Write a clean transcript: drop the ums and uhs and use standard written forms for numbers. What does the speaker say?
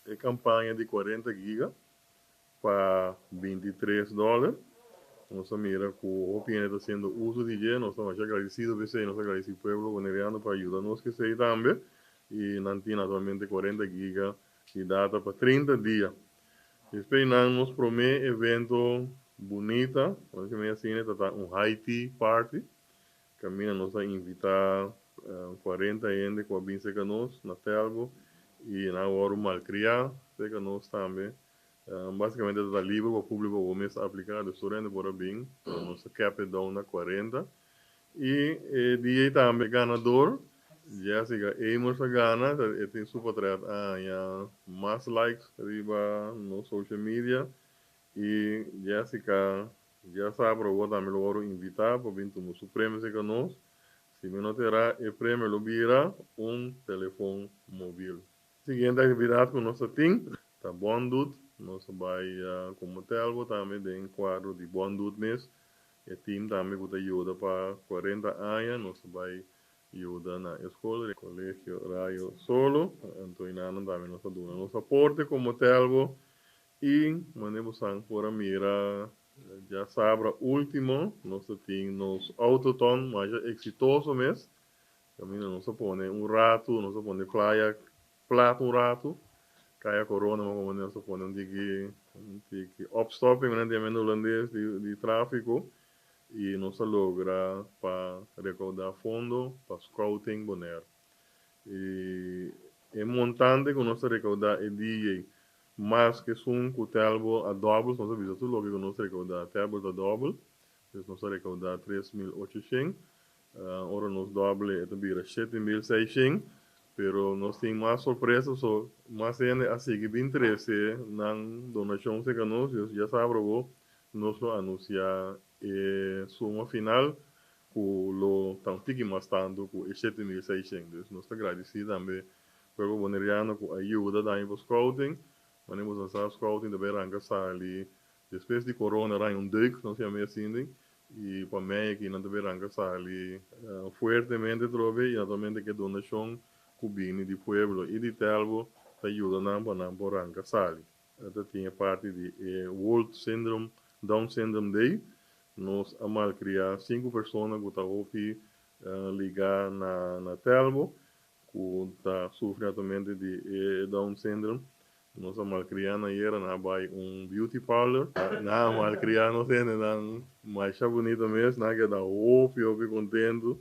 E kampaña di 40 giga pa $23. Nos a mira ku hopi hende ta hasiendo uso di dje, nos ta masha agradesido p'esei, nos ta agradesí pueblo boneriano pa yuda nos ku esei tambe. I nan tin naturalmente 40 giga di data pa 30 dia. Despues nan nos promé evento bunita, nos yama asina, ta un high tea party. Kaminda nos a invitá 40 hende ku a bin serka nos na Telbo i nan a wòrdu malkriá serka nos tambe. Básikamente ta liber pa públiko bo mes apliká, dus tur hende por a bin, pero nos a cap it down na 40. I e dia tambe ganador, Jessica Amos, a gana. E tin su portrèt a haña mas likes riba nos social media i Jessica ya sa bo tambe lo wòrdu invitá pa bin tuma su premio serka nos. Si mi no ta era, e premio lo bira un telefòn mobil. Siguiente aktividat ku nos tin ta Bondut. Nos ta bai komo Telbo tambe den kuadro di Bondut mes. E team tambe ku ta yuda pa 40 aña, nos ta bai yuda na skol, Kolegio Rayo Solo. Anto einan tambe nos ta duna nos aporte komo Telbo i manera boso por a mira djasabra último, nos tin nos autoton mas eksitoso mes. Kaminda nos a pone un ratu, nos a pone Playa plat un ratu. Kaya Corona, ma nos a pone un tiki opstopping, un hulandes di tráfiko i nos a logra pa rekoudá fondo pa Scouting Bonaire. I e montante ku nos a rekoudá e dia mas ku esun ku Telbo a dòbel, nos a bisa tur loke ku nos a rekoudá, Telbo ta dòbel, dus nos a rekoudá 3.800, ora nos dòbel e bira 7.600, pero nos tin mas sorpresa, so mas hende a sigui bin trese nan donashon serka nos. Djasabra nos lo anunsiá e suma final ku lo ta un tiki mas tantu ku 7.600. Dus nos ta gradisí tambe pueblo boneriano ku a yuda tambe pa Scouting. Manera boso sa, Scouting tambe ranka sali despues di corona, a un duik, nos yama asina, i pa mi aki nan tambe ranka sali fuertemente trobe i naturalmente ku donashon ku bini di pueblo i di Telbo ta yuda nan pa nan por ranka sali. Anto tin parti di World Syndrome Down Syndrome Day. Nos a malkriá sinku persona ku ta hopi ligá na Telbo, ku ta sufri aktualmente di Down Syndrome. Nos a malkriá nan ayera, nan a bai un beauty parlor. Nan a malkriá nos hende nan masha bunita mes, nan a keda hopi hopi kontentu.